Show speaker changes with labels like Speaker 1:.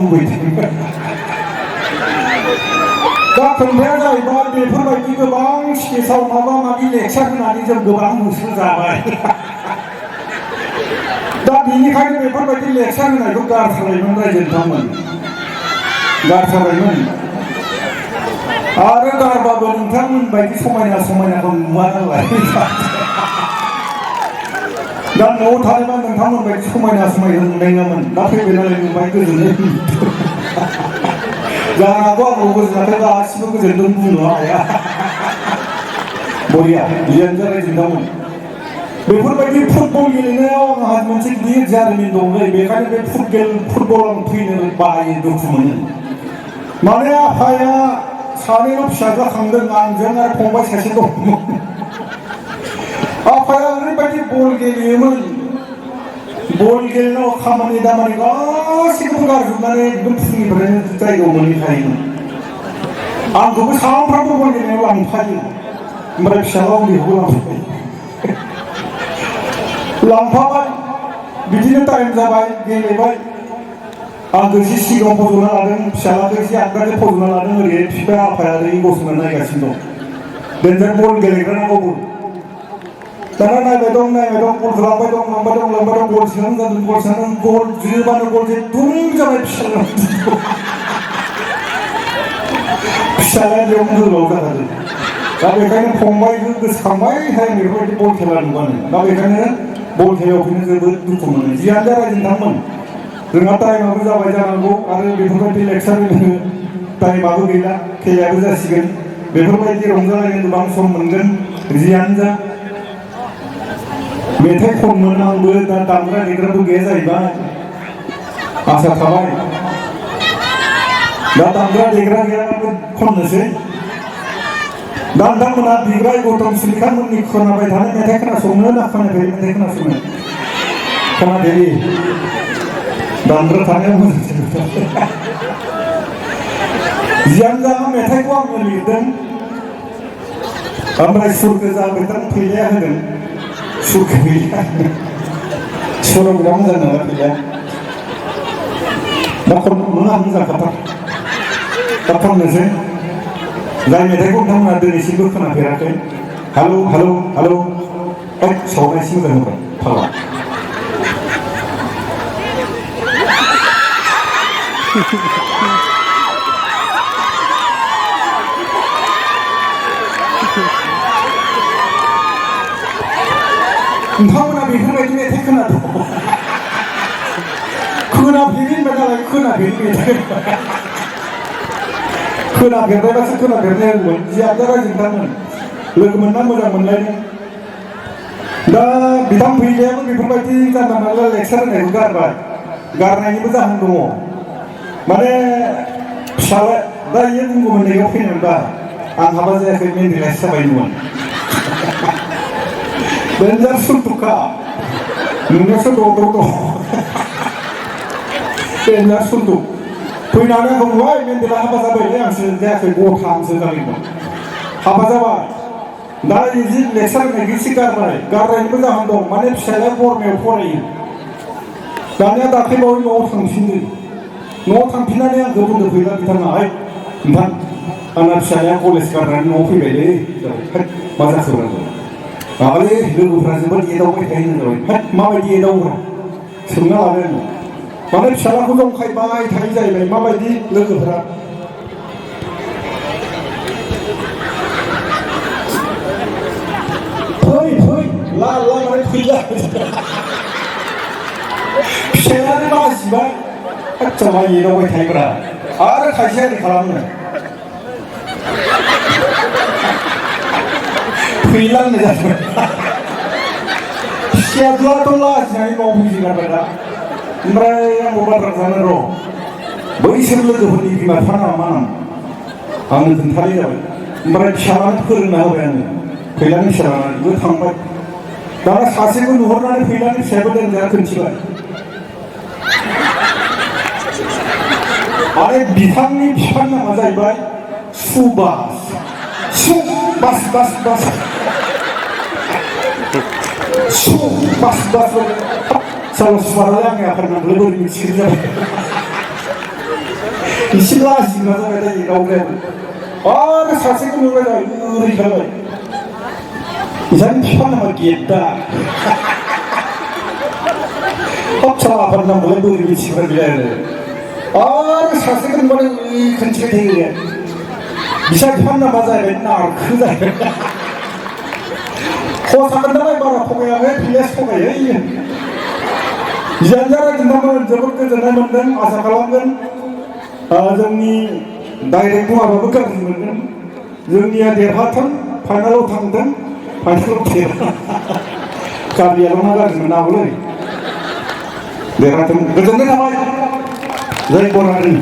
Speaker 1: दा खोथाया जाहैबाय बेफोरबायदि गोबां स्टेजआव माबा माबि लेक्सार होनानै जों गोबां होसो जाबाय दा बेनिखायनो बेफोरबायदि लेक्सार होनायखौ गारथारबायमोन रायजो नोंथांमोन गारथारबायमोन आरो गारबाबो नोंथांमोन बायदि समायना समायनाखौ नुवा नालाय दा न'आव थायोबा नोंथांमोन बायदि समायना समायना नुनाय नङामोन दा फैबाय नालाय नुबाय गोजोननाय जानो हागौ आंखौ गोजोनाखै गासिबो गोजोनदों बुंनो हाया बरिया जियानो जाबाय नोंथांमोन बेफोरबायदि फुटबल गेलेनायाव आंहा मोनसे गिदिर जारिमिन दंलै बेखायनो बे फुटबल आं फैनो बायो दुखु मोनो माने आफाया सानैल' फिसाज्ला खांदों आंजों आरो फंबाय सासे दंमोन आफाया ओरैबायदि बल गेलेयोमोन बल गेलेनायाव खामानि दामानि गासैखौबो गारजोबनानै एकदम फुंनिफ्रायनो जायगायाव मोनहैखायोमोन आंखौबो सानफ्रामबो बल गेलेनायाव लांफायो ओमफ्राय फिसाज्ला उन्दैखौबो लांफाबाय बिदिनो टाइम जाबाय गेलेबाय आंखौ एसे सिगाङाव फज'ना लादों फिसाज्लाखौ एसे आगदाजों फज'ना लादों ओरै बिफाया आफाया ओरै गसंना नायगासिनो दं देनजार बल गेलेग्रा नांगौ दाना नायबाय दं बलखौ लांबाय दं गल सोनानै जादों गल सोनानै गल जोबानो गल दुम जाबाय फिसाज्लाया बेयावनो गोलाव जाथारदों दा बेखायनो फंबायखौ गोसोखांबाय थायो बेफोरबायदि बल खेला नुबानो दा बेखायनो बल खेलायाव फैनो जोबोद दुखु मोनो जियानो जाबाय नोंथांमोन जोंहा टाइमाबो जाबाय जानांगौ आरो बेफोरबायदि लेक्सार होनो टाइमाबो गैला खेलायाबो जासिगोन बेफोरबायदि रंजालायनो गोबां सम मोनगोन जियानो जा मेथाइ खनमोन आंबो दा दामग्रा देग्राबो गैया जाहैबाय आसा थाबाय दा दामग्रा देग्रा गैयाबाबो खननोसै दा नोंथांमोना बिग्राय गौतम सिलिखामोननि खोनाबाय थानाय मेथाइ खोनासंनो ना खोनाफेरै मेथाइ खोनासंनो खोनाफेरि दामग्रा थानायाव मोजां जियानो जा मेथाइखौ आङो लिरदों ओमफ्राय सुरखौ जाबोथां फैलाया होदों सुरखौ गैया सुराव बिराद मोजां नङा फैलाया दा खननो मोजां खाथार दा खननोसै जाय मेथाइखौ नोंथांमोना दिनैसिमबो खोनाफेराखै हालौ हालौ हालौ एक सावनायसि मोजां होबाय फाला नोंथांमोना बेफोरबायदि मेथाइ खोनादों खोनाफेरि होनबाय नालाय खोनाफेरि मेथाइ खोनाफेरनायबासो खोनाफेरनाय होनगोन जियानो जाबाय नोंथांमोन लोगो मोनना मोजां मोनलायदों दा बिथां फैलायाबो बेफोरबायदि जानला मानला लेक्सार होनायखौ गारबाय गारनायनिबो जाहोन दङ माने फिसाला दा इयो बुंगौमोन नैयाव फैनानैबा आं हाबा जायाखै मेन्डेलाइस जाबायमोन देनजार सुलथुखा नोंनियावसो दं देनजार सुलथुक फैनानै आंखौ नुबाय मेन्डेला हाबा जाबायलै आंसो जायाखै गथांसो जाबायमोन हाबा जाबाय दा जि लेक्सार होनायखौ एसे गारनायनिबो जाहोन दं माने फिसाज्लाया बरमायाव फरायो दानिया दाख्लैबावै न'आव थांफिनदों न'आव थांफिननानै आंखौ बुंदों फैला बिथाङा नोंथां आंना फिसाज्लाया कलेज गारनानै न'आव फैबायलै मा जाखो माबालै लोगोफ्रा जोबोद एदावबाय थायो होनजाबाय माबायदि एदावग्रा सोंना लाबाय आङो माने फिसाज्लाखौ जंखायबाय थायो जाहैबाय माबायदि लोगोफ्रा फै ला माने फैला फिसायानो बाजिबाय माबा एदावबाय थायोब्रा आरो खायसे ओरै खालामो फैलांनो जाबाय फिसायाथ' लाजिनानै न'आव फैसिगारबाय दा ओमफ्राय आंबो बाथ्रा जानो र' बैसोर लोगोफोरनि बिमा बिफा नामा आंनो खोन्थानाय जाबाय ओमफ्राय फिसालानो फोरोंना होबाय आङो फैलानि फिसालानोबो थांबाय दाना सासेखौ नुहरनानै फैलानि फिसायाबो देनजार खोन्थिबाय आरो बिथांनि बिफानि नामा जाहैबाय सुबास साल सुबारालाय आंनि आफाद नांगौलै बोरै मिथिगोन जाबाय इसे लाजिग्रा जाबाय दायो गावग्रायाबो आरो सासेखौ नुबाय दा ओरै थाबाय इसानि बिफां नामा गेद्दा हाब आफाद नामखौलाय बोरै मिथिग्रा बिलाय आरो सासेखौ नुबाय खोनथिबाय थायो बिसा बिफां नामा जाहैबाय नारखो जाहैबाय खसागोन नालाय बारा थगायाखै फिलियास थगायो जियानो जादोंमोन जोबोद गोजोननाय मोन्दों आसा खालामगोन जोंनि डाइरेक्ट बुङाबाबो गाज्रि मोनगोन जोंनिया देरहाथों फाइनालाव थांथों फाइनालाव देरहा गामियाल' मा गाज्रि मोननांगौलै देरहाथों गोजोननाय थाबाय जय बर' हारि